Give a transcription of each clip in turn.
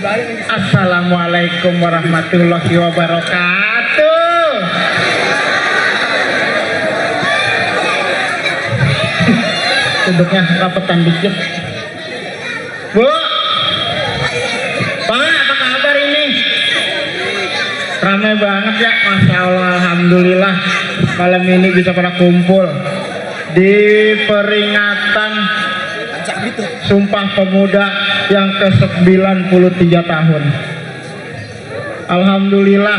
Assalamualaikum warahmatullahi wabarakatuh. Duduknya rapetan dikit. Bu, Pak, apa kabar ini? Ramai banget ya, Masya Allah, Alhamdulillah. Malam ini bisa pada kumpul di peringatan Sumpah Pemuda yang ke-93 tahun. Alhamdulillah,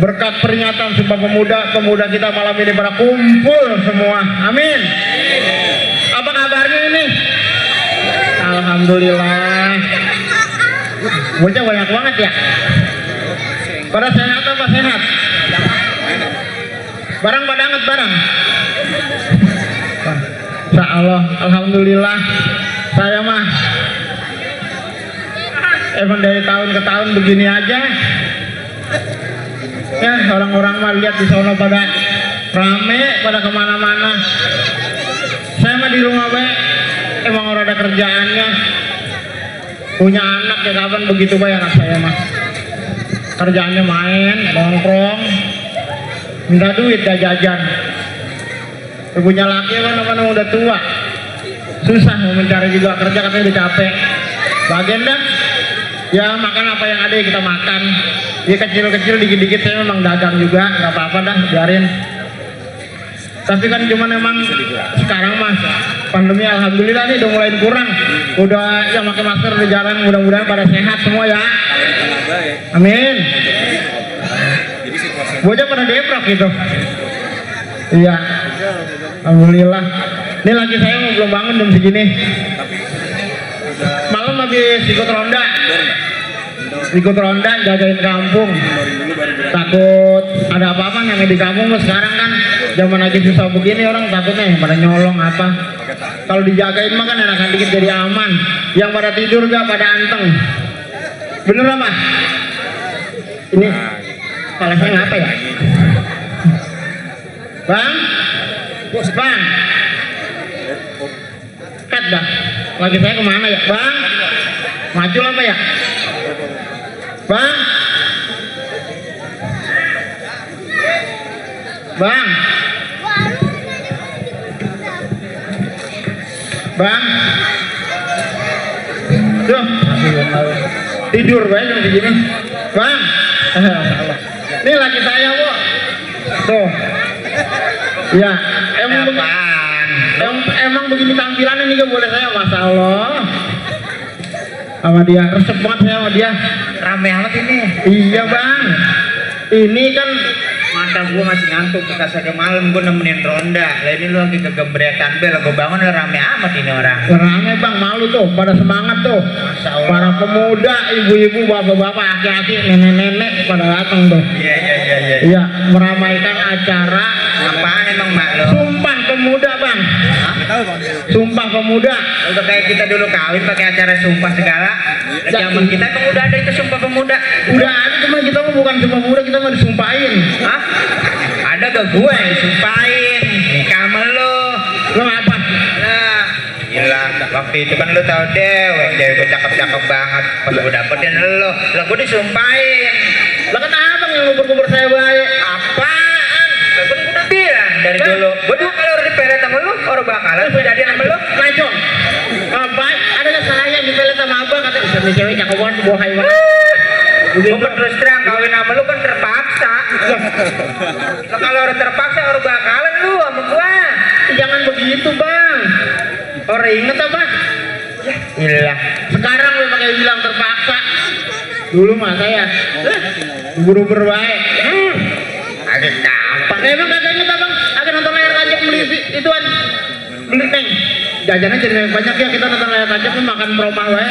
berkat peringatan Sumpah Pemuda kita malam ini pada kumpul semua. Amin. Apa kabarnya ini? Alhamdulillah. Bocah banyak banget ya. Pada sehat apa sehat? Barang pada anget barang. Insya Allah, Alhamdulillah. Saya mah emang dari tahun ke tahun begini aja. Ya, orang-orang mah lihat di sana pada rame, pada kemana-mana. Saya mah di rumah emang orang ada kerjaannya. Punya anak ya, kapan begitu anak saya mah. Kerjaannya main, nongkrong, minta duit dah jajan. Punya laki kan apa udah tua, susah mau mencari juga kerja, katanya udah capek. Bagian dah, ya makan apa yang ada kita makan. Ya kecil-kecil dikit-dikit saya memang dagang juga, nggak apa-apa dah, biarin. Tapi kan cuman emang sekarang mas pandemi alhamdulillah nih udah mulai kurang. Udah yang pakai masker udah jarang, mudah-mudahan pada sehat semua ya. Amin. Bocah pada deprak gitu. Iya. Alhamdulillah. Ini lagi saya mau belum bangun jam segini. Malam habis ikut ronda. Ikut ronda jagain kampung. Takut ada apa-apa namanya di kampung sekarang kan zaman lagi susah begini, orang takutnya pada nyolong apa. Kalau dijagain mah kan enakan dikit jadi aman. Yang pada tidur gak pada anteng. Bener apa? Ini kepala saya ngapa ya? Bang? Bang? Kat dah. Lagi saya kemana ya? Bang? Maju apa ya? Bang? Bang? Bang? Tuh, tidur banget jam segini. Bang? Ini lagi saya, Bu. Tuh. Ya, emang begini tampilannya nih, gak boleh saya, Masya Allah. Sama dia, resep banget saya sama dia. Rame amat ini. Iya bang, ini kan mata gua masih ngantuk, bekas aja malam gua nemenin ronda. Lah ini lu lagi kegembretan bel, gua bangun udah rame amat ini orang. Rame bang, malu tuh, pada semangat tuh. Masya Allah. Para pemuda, ibu-ibu, bapak-bapak, aki-aki, nenek-nenek pada datang tuh. Iya. Iya, meramaikan acara. Apaan emang mak lo? Sumpah Pemuda bang. Hah? Sumpah Pemuda. Udah kayak kita dulu kawin pakai acara sumpah segala. Zaman kita emang udah ada itu sumpah pemuda. Udah ada, cuma kita mah bukan sumpah pemuda, kita mah disumpahin. Hah? Ada gak gue yang disumpahin? Nikah sama lo. Lo apa? Nah, gila. Waktu itu kan lo tau dewek gue cakep-cakep banget. Pas gue dapetin lo, lah gue disumpahin. Lah kan abang yang ngubur-ngubur saya baik. Apaan? Lah kan gue udah bilang dari dulu. Gue juga kalau udah dipelet sama lo, orang bakalan gue jadian sama lo. Lacong. Apa? Ada nggak saya yang dipelet sama abang? Kata bisa nih cewek cakep banget, bawa hayu. Gue kan terus terang kawin sama lu kan terpaksa. Nah, kalau orang terpaksa orang bakalan lu sama gua. Jangan begitu bang. Orang inget apa? Ya, iyalah. Sekarang lu pakai bilang terpaksa. Dulu mah saya buru berbaik. Ada apa? Emang katanya bang, akan nonton layar tancap beli ituan, beli neng. Jajannya jadi banyak ya, kita nonton layar tancap makan meromah wae.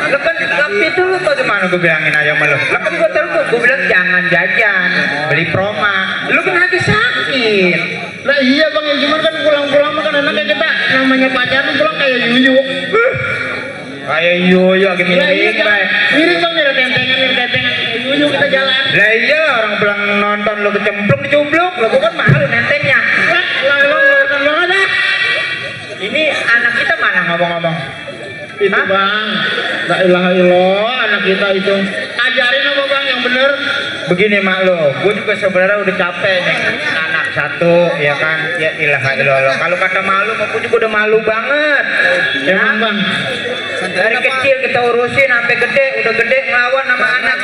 Lo kan waktu itu lu bagaimana gue bilangin aja sama lo. Lah kan gue terus gue bilang jangan jajan, beli proma. Lu kan lagi sakit. Lah iya bang, ya gimana kan pulang-pulang makan enaknya kita namanya pacaran pulang kayak yuyu. Kayak yuyu lagi Lah iya miring kan, baik. miring bang, ada tentengan yuyu kita jalan. Lah iya orang pulang nonton lo kecemplung dicubluk. Lah gue kan malu nentengnya. Lah emang kelihatan banget dah. Ini anak kita mana ngomong-ngomong? Itu Hah? bang, La ilaha illallah, anak kita itu. Ajarin apa bang yang bener. Begini mak lo, gue juga sebenarnya udah capek nih anak satu, ya kan, ya ilaha illallah. Kalau kata malu, gue juga udah malu banget. Emang bang. Dari kecil kita urusin sampai gede, udah gede ngelawan sama anak,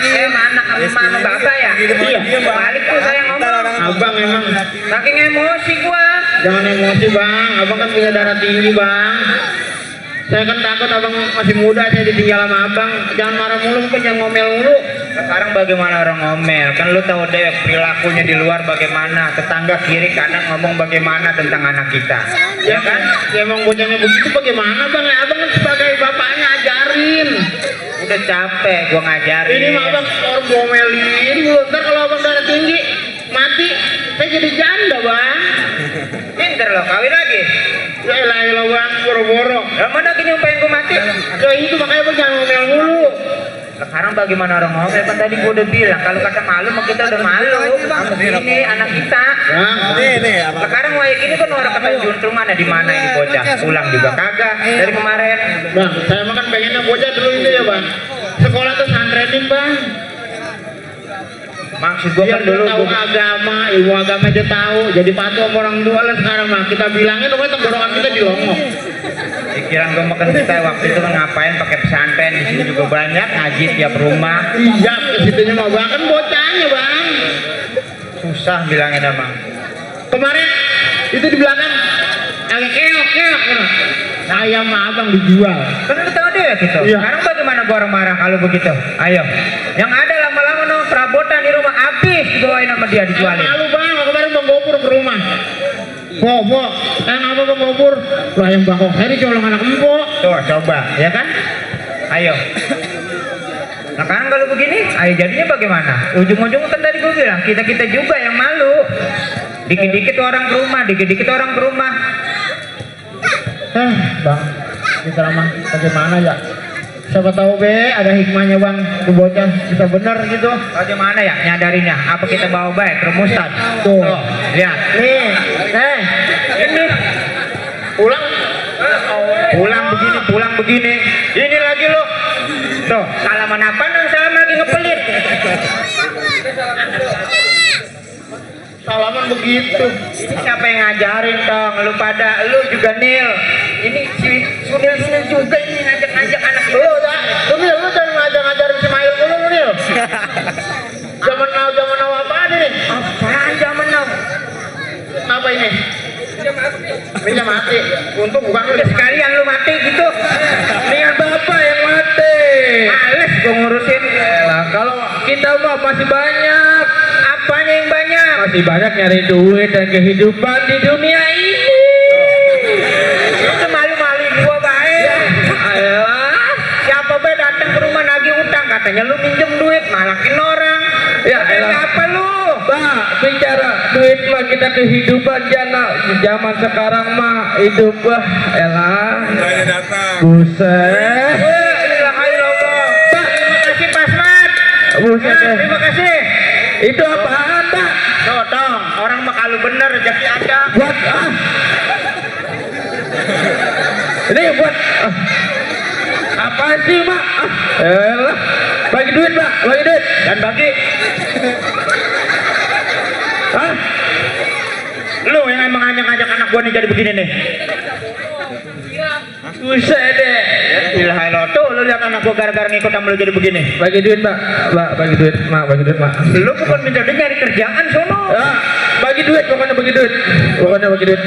sama bapak ya. Iya. Balik tuh saya ngomong. Abang emang. Saking emosi gua. Jangan emosi bang, abang kan punya darah tinggi bang. Saya kan takut abang masih muda, saya ditinggal sama abang. Jangan marah mulu, kan jangan ngomel mulu. Sekarang bagaimana orang ngomel? Kan lu tahu deh perilakunya di luar bagaimana. Tetangga kiri kanan ngomong bagaimana tentang anak kita. Ya kan? Ya emang bocahnya begitu bagaimana bang? Ya, abang kan sebagai bapaknya ajarin. Udah capek gua ngajarin. Ini mah abang orang gomelin mulu. Ntar kalau abang darah tinggi mati, saya jadi janda bang. Pinter loh, kawin lagi. Ya elah elah bang, boro-boro. Lah mana lagi nyumpain gua mati? Ya itu makanya bang jangan ngomel mulu. Sekarang bagaimana orang ngomel? Kan tadi gua udah bilang kalau kata malu mah kita udah malu. Sama ini anak kita. Sekarang kayak gini kan orang kata juntrung mana di mana ini bocah? Pulang juga kagak dari kemarin. Bang, saya mah kan pengennya bocah dulu itu ya bang. Sekolah tuh santrenin bang. Maksud gua Biar kan dia dulu tahu gua agama, ilmu agama dia tahu. Jadi patuh sama orang tua lah sekarang mah. Kita bilangin pokoknya tenggorokan kita dilongok. pikiran gua makan kita waktu itu kan ngapain pakai pesantren di sini juga banyak ngaji tiap rumah. Iya, ke situnya mah bang kan bocahnya bang. Susah bilangin emang. Kemarin itu di belakang lagi keok. Saya sama abang dijual. Kan lu tahu deh gitu. Iya. Sekarang bagaimana gua orang marah kalau begitu? Ayo. Yang ada lama-lama no perabotan di rumah habis dibawain sama dia dijualin. Malu bang, kemarin bang Gopur ke rumah. Bok, apa bang Gopur? Lah yang bang Heri colong anak empok. Tuh coba, ya kan? Ayo. Nah sekarang kalau begini, ayo jadinya bagaimana? Ujung-ujung kan tadi gue bilang kita juga yang malu. Dikit-dikit orang ke rumah, dikit-dikit orang ke rumah. Bang, kita mah bagaimana ya? Siapa tahu be ada hikmahnya bang, tuh bocah bisa bener gitu. Bagaimana ya nyadarinnya? Apa kita bawa baik rumusan? Tuh. Lihat. Nih, Ini pulang begini. Ini lagi lo. Tuh, salaman apa nang salam lagi ngepelit. salaman begitu. Ini siapa yang ngajarin tong? Lu pada, lu juga Nil. Ini si Sunil juga ini ngajak-ngajak anak itu. Lu jangan ngajar-ngajarin si Mail dulu lu Nil. Zaman now apaan ini? Apaan zaman now? Apa ini? Meja mati. Untung bukan lu. Udah sekalian lu mati gitu. Dengan bapak yang mati. Males gua ngurusin. Nah, kalau kita mah masih banyak. Apanya yang banyak? Masih banyak nyari duit dan kehidupan di dunia ini. Itu malu-maluin gua baik. Ayolah, siapa be datang ke rumah nagih utang katanya lu minjem duit malakin orang. Ya, Tapi elah. apa lu? Pak, bicara duit mah kita kehidupan jana zaman sekarang mah hidup elah. Buset. Pak, terima kasih Pasmat. Buset. Terima kasih. Itu apaan, Pak? Tuh, dong, orang mah kalau bener rezeki ada. Buat Ini buat apaan sih, Pak? Elah. Bagi duit, Pak. Bagi duit. Dan bagi Hah? lu yang emang ngajak anak gua nih jadi begini nih. Buset deh. Ilaha tuh lu lihat anak gua gara-gara ngikut sama lu jadi begini. Bagi duit, Pak. Pak, bagi duit, Mak. Bagi duit, Mak. Lu bukan minta duit nyari kerjaan sono. Ya, bagi duit, pokoknya bagi duit. Pokoknya bagi duit.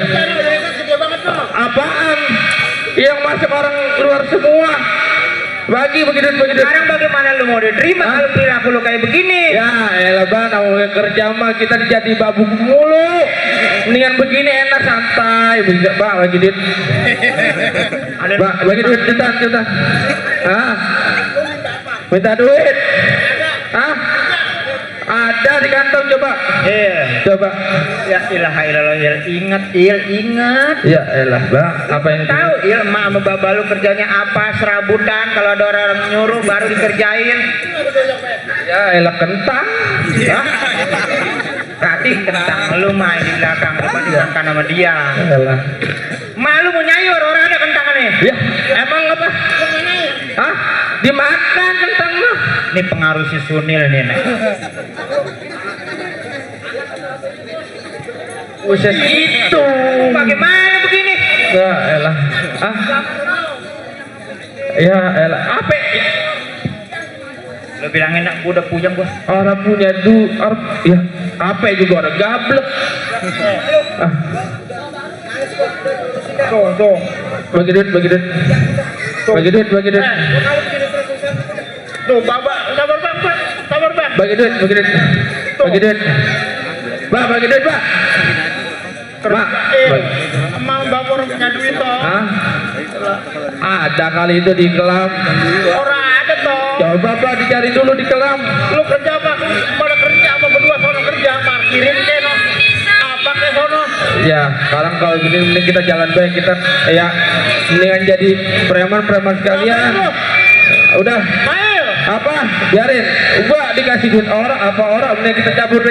Apaan? Yang masuk orang luar semua. Bagi duit, bagi duit. Sekarang bagaimana lu mau diterima Hah? kalau perilaku lu kayak begini? Ya, elah bang, mau kerja mah kita jadi babu mulu. Mendingan begini enak santai. Bisa, Pak, bagi duit. Pak, bagi duit, cepetan. Hah? Minta duit? Hah? Ada di kantong, coba. Coba. Ya ilaha illallah, ingat. Ya elah bang, apa yang Tahu il emak sama baba lu kerjanya apa? Serabutan, kalau ada orang nyuruh baru dikerjain. Ya elah kentang. Hah? Berarti kentang lu main di belakang rumah dimakan sama dia. Elah. Malu mau nyayur orang ada kentang nih. Ya, emang apa? Hah? Di nih pengaruh si Sunil nih Nek. Buset itu. Bagaimana begini? Ya elah. Ah. Ya elah. Apa? Lo bilangin nak gua udah pujang bos. Orang punya ya apa juga orang gablek. Ah. Tuh. Bagi duit. Bagi duit. Tuh, Bapak, sabar, Bang. Bagi duit. Bagi duit. Pak, bagi duit, Pak. Pak, Emang Bapak punya duit toh. Hah? Ada kali itu di kelam. Orang ada toh. Coba Pak dicari dulu di kelam. Lu kerja apa? Pada kerja apa berdua sono kerja parkirin keno. Apa ke sono? Ya, sekarang kalau gini mending kita jalan baik kita ya mendingan jadi preman sekalian. Udah. Mail. Apa? Biarin. Gua dikasih duit orang apa orang mending kita cabut.